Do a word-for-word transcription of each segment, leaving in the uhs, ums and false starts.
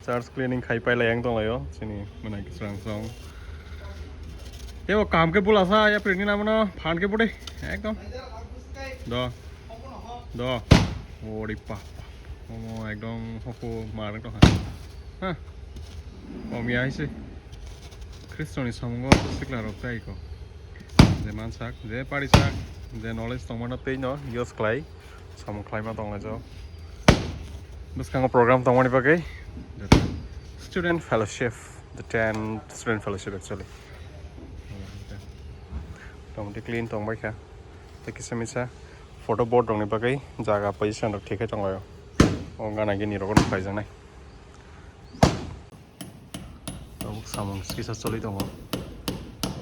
Charge cleaning khai pailai ang tonglaio, chini mwnai kwsrang song. Tebo kam khe bula sa, ya pringni namono phan khe bode, ekdom. Do, do. Ori pa, omo ekdom hoko mar tongkha. Ha, omiya haise. Khristoni samungo sikla rok tai ko. Je mansak, je parisak, je knowledge tongmano tei no use khlai. Samung khlaima tonglaijak. Bwskango program tongmani bagwi student fellowship, the ten student fellowship actually. Tongdi clean tongbaikha. Tei kisa misa photo board rokni bagwi jaga position rok thik khe tonglaio. O gana gini rok no khlaijaknai. Tabuk samung kisa choli tongo.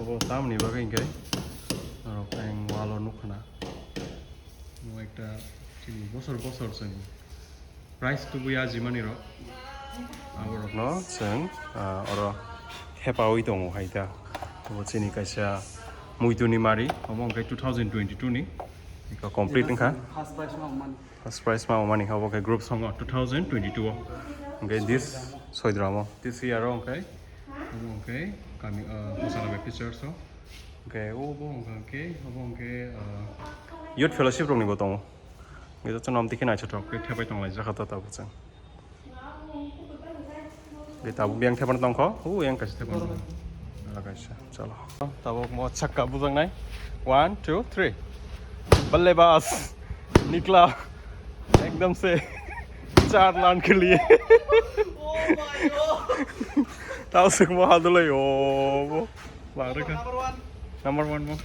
Obo tamni bagwi hinkhe norok ayang walo nukha na. Omo ekta chini bosor bosor chwng price tubuya jimani rok. Aborokno chwng, ah, oro hepaui tongo hai ta. Obo chini kaisa muituni mari, omo hinkhe two thousand twenty-two ni. Iko complete wngkha. First prize ma wngmani. First prize ma wngmani kha, obo khe group song o two thousand twenty-two o. Hwnkhe this Soidramo. This year o hwnkhe, omo hwnkhe kami, ah, Hosana Baptist Church o. Hwnkhe obo hwnkhe, obo hwnkhe, ah, youth fellowship rokni bo tongo. Hwnkhe jotono amtwi khe naithothok khe thepai tonglaijak kha ta tabuk chwng. Hwnkhe tabuk yang thepano tongkho, o yang kaisa thepano tongkho. Ala kaisa. Chalo. Tabuk mo chakka bujaknai. One, two, three. Ballebaz. Nikla. Ekdam se. Char lan ke liye. Tabuk suk mo hadulai o. Bo. Bare ka. Number one mo.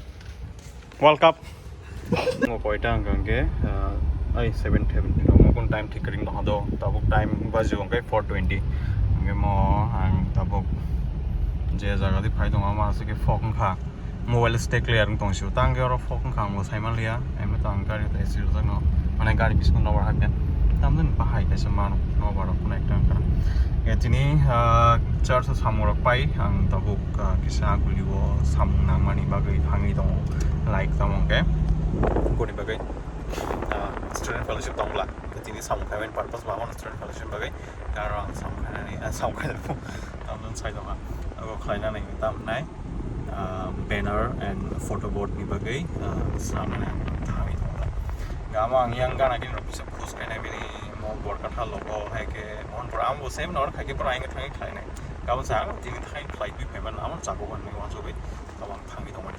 World Cup. Mo koita hwnkha hwnkhe, ah, ai seven, seven, mo kun time thik kring no hado. Tabuk time baji hwnkhe four twenty. Hwnkhe mo ang tabuk je jaga di phai tongo, mo aswk khe fog wngkha. Mobile stay clear wng tong sio. Tang khe oro fog wngkha, ang bo sai manliya. Emni to ang gari tai sir jakno. Mane gari bising nobar hakya. Tamjani bahai kaisa mano nobar rok kunai tang kha. Khe tini, ah, church o samung rok pai ang tabuk, ah, kisa guli o samung nangmani bagwi thangwi tongo. Like tamo khe boni bagwi, ah, student fellowship tong bwla. Khe tini samung khaimani purpose ba, student fellowship bagwi. Aro ang samung khainani, ah, samung khainani, tamjani sai tongkha. Abo khlainani tamnai, ah, banner and photo board ni bagwi, ah, swnamnani ang thangwi tongkha. Gama ang yang gana gini rok bisa post khainai bini mo Borkatha logo hai khe Mohanpur, amo bo same nor khai khe borok ang thangwi khlainai. Gabon sa ang tini thangwi khlai twi phaiman amo chabu ban ni wansugwi abo ang thangwi tongmani.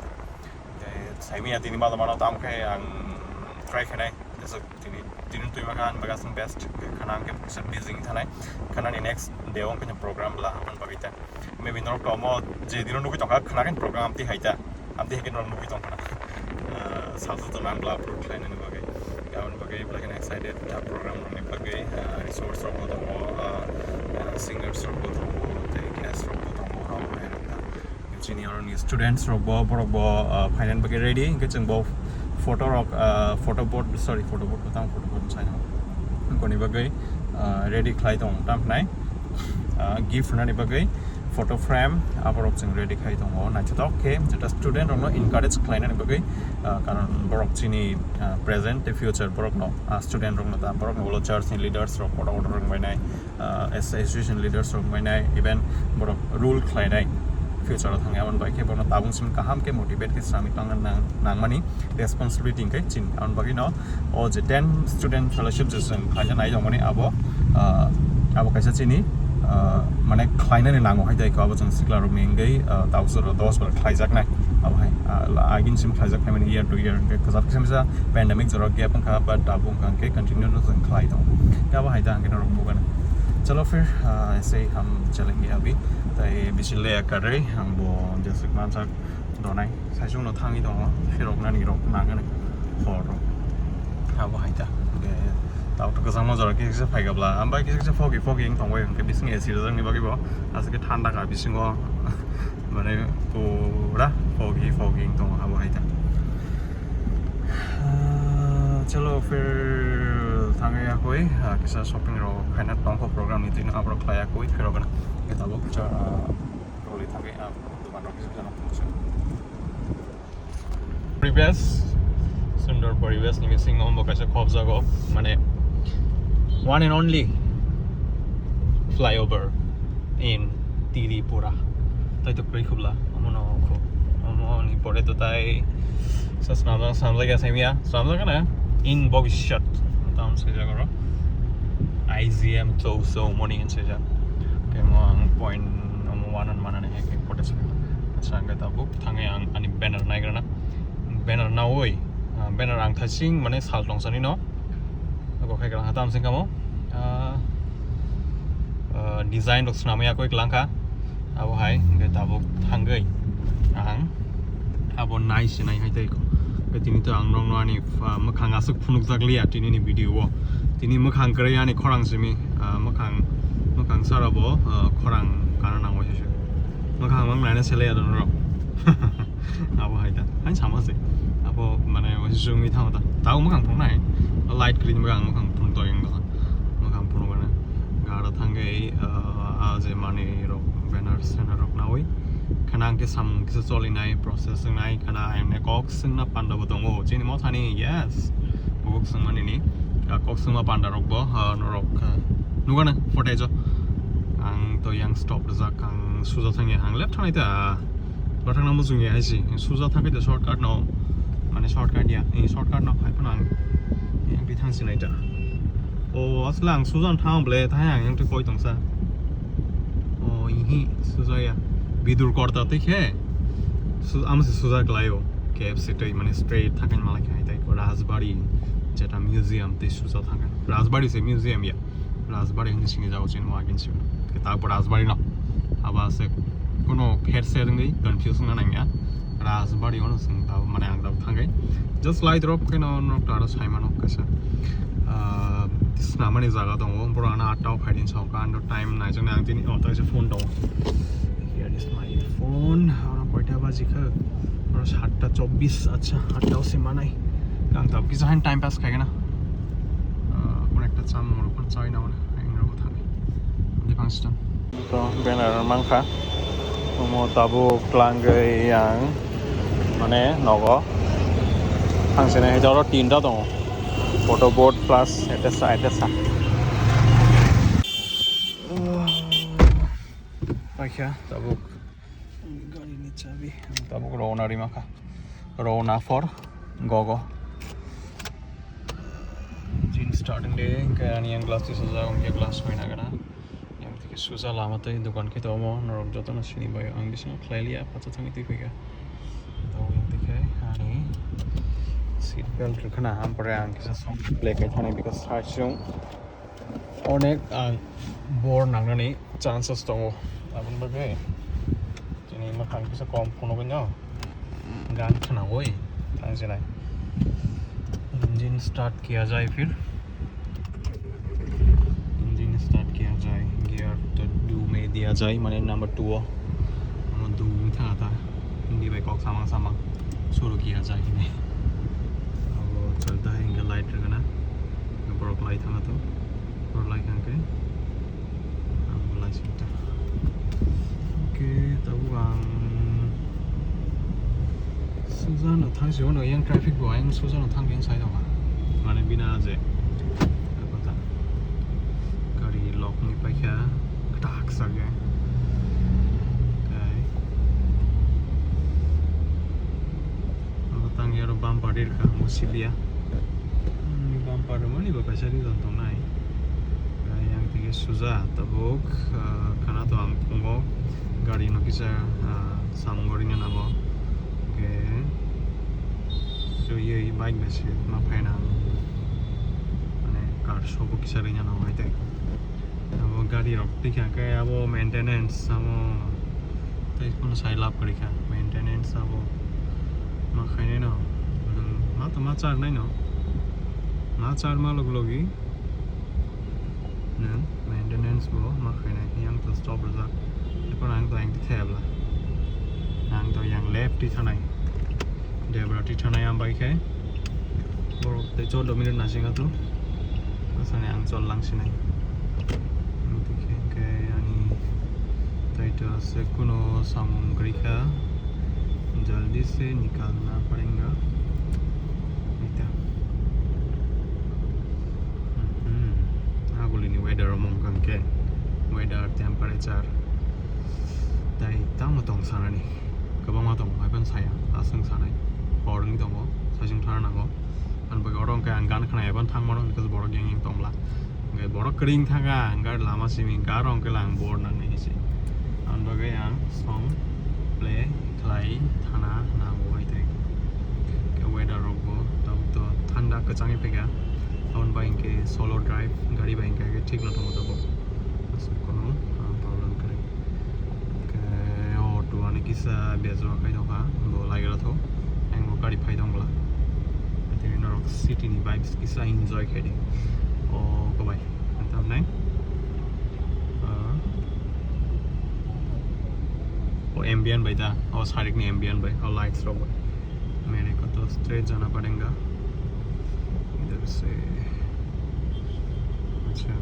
Tei saimanya tini malo mano tam khe ang try khainai. Jesuk tini, tini twi maka ang bagasing best khana ang khe kisa busy thanai. Khana ni next day o ang khe program bla ang bagwi ta. Maybe norok to omo je dino nugwi tongkha khana khe program amtwi hai ta. Amtwi hai khe norok nugwi tongkha na. Ah, salsa to nang bla upload khlainani bagwi. Aboni bagwi bla khe excited ta program ni bagwi, ah, resource rok bo tongo, ah, ah, singers rok bo tongo, tei guest rok bo tongo, abo hai rok ta. Chini aro ni students rok bo, borok bo, ah, finance bagwi ready, hwnkhe chwng bo photo rok, ah, photo board, sorry, photo board, tamo photo board sai no. Boni bagwi, ah, ready khlai tong tam khnai, ah, gift rwnani bagwi photo frame, aborok chwng ready khai tongo. Naithothok khe jeta student rokno encourage khlainani bagwi, ah, karon borok chini, ah, present tei future borokno, ah, student rokno ta borokno ulo church ni leaders rok kotor kotor wng bainai. Ah, as-, association leaders rok mainai, even borok rule khlainai future o thangwi, aboni bai khe bono tabuk simi kaham khe motivate khe sami tangna nang-, nangmani responsibility hwnkhe chini. Aboni bagwi no o je ten student fellowship je chwng khlaina nai tongmani abo, ah, abo kaisa chini, ah, mane khlainani nango hai tei khe abo chwng sikla rokni hwnkhe, ah, tabuk jora dos bar khlaijaknai abo hai, ah, agin sim khlaijak phaimani year to year hwnkhe kwchar kisa misa pandemic jora gap wngkha, but tabuk wngkha hwnkhe continue no chwng khlai tongo. Khe abo hai ta hwnkhe norok bugan. Chalo phir, ah, aise hi hum chalenge abhi. Tai bichir le karre, ang bo jesuk mansak donai. Saisung no thangwi tongo, phirok nani rok nangani hor rok. Abo hai ta. Hwnkhe tabuk to kwchangma jora kisa kisa phaikha bla. Ambai kisa kisa foggy foggy wng tongbai hwnkhe bising A C rwjakni bagwi bo. Aswk khe thanda kha bisingo. Mane pura foggy foggy wng tongo abo hai ta. Ah, chalo phir thangwi yakwi, ah, kisa shopping rok khaina tongkho program ni twi no aborok khlai yakwi phirok gana. Khe tabuk cha, ah, roli thangwi, ah, dokan rok kisa kisa rok tongsa. Poribesh, sundor poribesh ni bisingo bo kaisa khobjago, mane one and only flyover in Tripura. Tai to kwrwi khubla, omo no khu. Omo ni pore to tai sa swnamjak, swnamjak ya saimya, swnamjak na in bhobishyat. Tam se jaga ro. I G M so so money in se jaga. Ke mo ang point omo one on mana ne ke pore se. Acha ang ta buk thangai ang ani banner naigrana. Banner na oi. Ah, banner ang thasing mane sal tong sani no. Abo khai kala hatam sing kamo. Ah, ah, design rok swnamwi akoi klangkha. Abo hai, hwnkhe tabuk thangwi ang abo nai se nai hai tei kho. Hwnkhe tini to ang nokno ani, ah, mwkhang aswk phunukjak liya tini ni video o. Tini mwkhang kwrwi ani khorang simi, ah, mwkhang, mwkhang sara bo, ah, khorang kana nango se. Mwkhang mang naina se liya norok. Abo hai ta. Hai sama se. Abo mane waisa chwngwi thango ta. Tao mwkhang phunuknai. Light green mwkhang, mwkhang phunuk to yang da. Mwkhang phunukgana. Gara thangwi, ah, ah, je mani rok, banner, scanner rok nawi. Khana ang khe samung kisa cholinai, process wngnai. Khana ayang ne kok swngna panda bo tongo. Chini mothani, yes. Bo kok swngmani ni. Ah, kok swngma panda rok bo, ah, norok, ah, nugana, photo jo. Ang to yang stop rijak, ang suja thangya, ang left thangnai ta. Bathang nang muchung ya hai si. Suja thangkhe de shortcut no. Mane shortcut ya. Ni shortcut no hai phano ang yang bi thang sinai ta. O asla ang suja thang ble thai ang yang koi tong sa. O ihi suja ya. Bidur korta te khe. Su am se suja klayo. K F C tei mane straight thangkhe malai khe hai tai ko Rajbari. Jeta museum te suja thangkhe. Rajbari se museum ya. Rajbari hinwi sini jago chini wagin si. Kitab Rajbari no. Aba se kuno pher se rwngwi confuse wngna nangya. Rajbari ono sing tabo mane ang tabo thangwi. Just lai drop khe no nok taro saimano kaisa. Ah, snamani jaga tongo. Boro ano atta o phaidin sauka ando time naijaknai ang tini o taisa phone tongo. Here is my phone. Oro koita baji kha? Oro satta chobbish. Acha, atta o se manai. Ang tabo kisa han time pass khaigena. Ah, kono ekta chamung rok phano chai na mane, ang rok thani. Di phang sitan. To banner mankha. Omo tabuk klangwi ang mane nogo. Thang sini hai oro tinta tongo. Photo board plus etcetera etcetera. Paikha tabuk. Gari ni chabi. Tabuk rona rimaka. Rona for gogo. Engine starting de, hingke ani yang glass tisa jago, hingke glass hoina gana. Yang tike suja lama tei dokan khe tomo, norok jotono sini bai, ang bisingo khlai liya, pacha thangwi twi phaikha. Tamo yang tike ani seat belt rwkhana, ampore ang kisa song play kai thani, because side sung onek ang bor nangnani chances tongo. Aboni bagwi chini mwkhang kisa kom phunugwi no gan khwnagwi thangsinai. Engine start kiya jai phir. Engine start kiya jai. Gear to do me diya jai, mane number two o. Ano do wngwi thang ta. Hindi bai kok samang samang. Suru kiya jai hini. Abo chalta hai hingke light rwgana. Borok lai thang to. Borok lai thang khe. Ang bo lai sing ta. Oke, tabuk ang suja no thang si ono yang traffic bo yang suja no thang yang sai dong. Mane bina je. Kota. Gari lok ni paikha tak sa ge. Kai. Ang tang yaro bumper dir ka mo silia. Ni bumper mo ni ba kaisa ri don tong nai. Yang tike suja tabuk, ah, khana to ang pungo gari no kisa, ah, samung gori na namo. Oke. So ye bike bai se ma phaina. Mane car shop o kisa ri na namo ai tai. Abo gari rok tikha khe abo maintenance amo tei kono sai lab kwrwi kha maintenance abo ma khainai no nwng ma to ma charnai no ma charma log logi nwng maintenance bo ma khainai yang to stop rwjak ekhon ang to ang thebla ang to yang left ti thanai debra ti thanai ambai khe. Borok tei chordo minute naising ato. Asani ang chol lang sinai. Ang tikhe hingke ani taito ase kuno samung kwrwi kha. Jaldi se nikalna padenge. Ita. Hmm. Agulini weather omong kangke. Weather, temperature, tai tamo tong sanani. Kwbangma tongo, hai phano saya, aswng sanai. Hor wngwi tongo, saichung thana nango. Ani bagwi oro hwnkhe ang gan khna, ebon thang mano, because borok yang yang tongla. Hwnkhe borok kwrwi wng thangkha, ang gari lama simi, garo hwnkhe lang bor nangnai se. Ani bagwi ang song play khlai thana nango hai tai. Hwnkhe weather rokbo tabuk to thanda kwchangwi phaikha. Aboni bai hwnkhe solo drive gari bai hwnkhe thik no tongo tabuk. Aswk kono, ah, problem kwrwi. Hwnkhe o auto ani kisa bejwa khai tongkha, bo laigra tho. Ang bo gari phai tong bwla. Tini norok city ni vibes kisa enjoy khai di. O kwbai. Ang tamnai. Ah. O ambient bai da, o sarik ni ambient bai, o lights rok bai. मेरे को तो straight जाना पड़ेगा इधर से। अच्छा,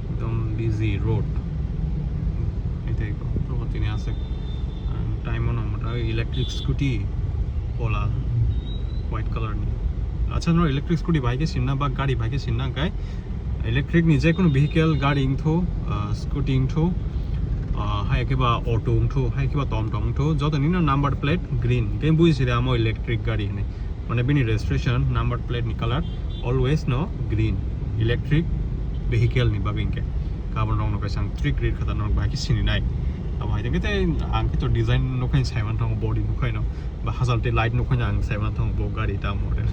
एकदम busy road। Ito ko, to tini aswk, ang time ono mota electric scooty pola, white color ni. Acha, no electric scooty bai khe sinna ba gari bai khe sinna hwnkhe electric ni jekunu vehicle, gari wngthu, ah, scooty wngthu, ah, hai khe ba auto wngthu, hai khe ba tom tom wngthu, joto nino number plate green. Hwnkhe bui siri amo electric gari hinwi. Mane bini registration number plate ni color always no green. Electric vehicle ni bagwi hwnkhe. Kabon rok no kaisa ang trick rir khata norok bai khe sini nai. Abo hai khe te ang khe to design nukhai sai man thango, body nukhai no. Ba hachal twi light nukhai ang sai man thango bo gari ta model.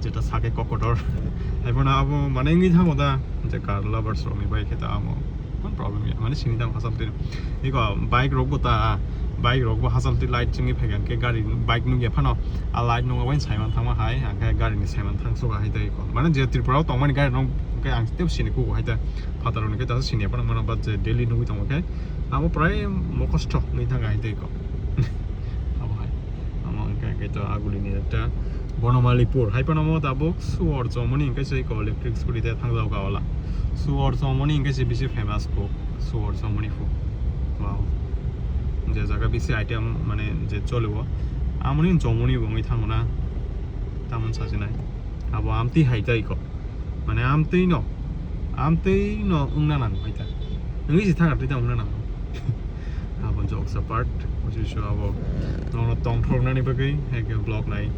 Jeta sake kokotor. Hai phano abo mane wngwi thango da, je car lovers rok ni bai khe ta amo. Kon problem ya, mane sini tang hachal twi. Iko bike rok bo ta, bike rok bo hachal twi light chingwi phai khe gari bike nukya phano a light nukya bai sai man thangma hai, ang khe gari ni sai man thang suka hai tei ko. Mane je Tripura o tongmani gari rok khe ang tei sini kugo hai ta. Phataro ni khe ta sini phano mano ba je daily nugwi tongo khe. Amo prai mokosto wngwi thang hai tei ko. Abo hai. Amo hwnkhe khe to agulini ekta Bonomalipur hai phano mo tabuk suor chomoni hwnkhe se ko electric scooty te thangjak ka ola. Suor chomoni hwnkhe se bisi famous ko suor chomoni phu. Wow. Je jaga bisi item mane je choliwo. Amoni chomoni bo wngwi thango na. Tamon sajinai. Abo amtwi hai tai ko. Mane amtwi no, amtwi no wngna nang bai ta. Wngwi si thang twi ta wngna nang. Abo jokes apart, osi so abo nono tongthok nani bagwi hai khe vlog nai.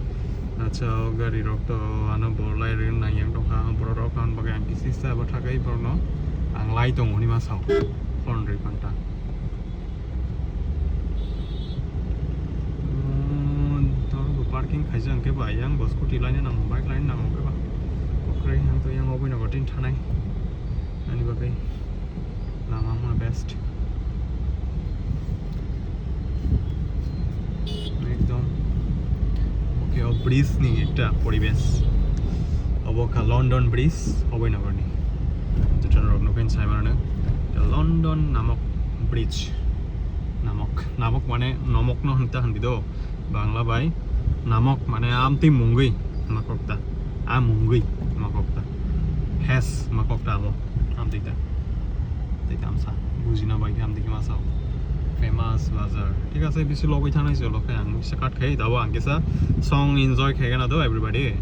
Acha, o gari rok to ano bo lai rin nang yang tongkha, borok rok ang bagwi ang kisi sa bo thakai borok no ang lai tong hwnwi ma sao. Phone ri phanta. Toro bo parking khaijak hwnkhe ba, yang bo scooty laina nango, bike laina nango hwnkhe ba. Kwrwi ang to yang obwino gotini thanai. Ani bagwi lama wngmano best. Ekdom. Okay, o bridge ni ekta poribesh. Obo kha London Bridge, obwino gotini. Joto rok nukhin sai mano. The London Namok Bridge. Namok. Namok mane nomok no hwnta hwndi do. Bangla bai namok mane amtwi mungwi makokta. A mungwi makokta. Hes makokta amo. Amtwi ta. Tei tamsa. Bujina bai khe amtwi khe masa. Famous bazar. Thik ase, bisi logwi thangnai se lokhe ang kisa cut khai. Tabo ang kisa song enjoy khai gana do everybody.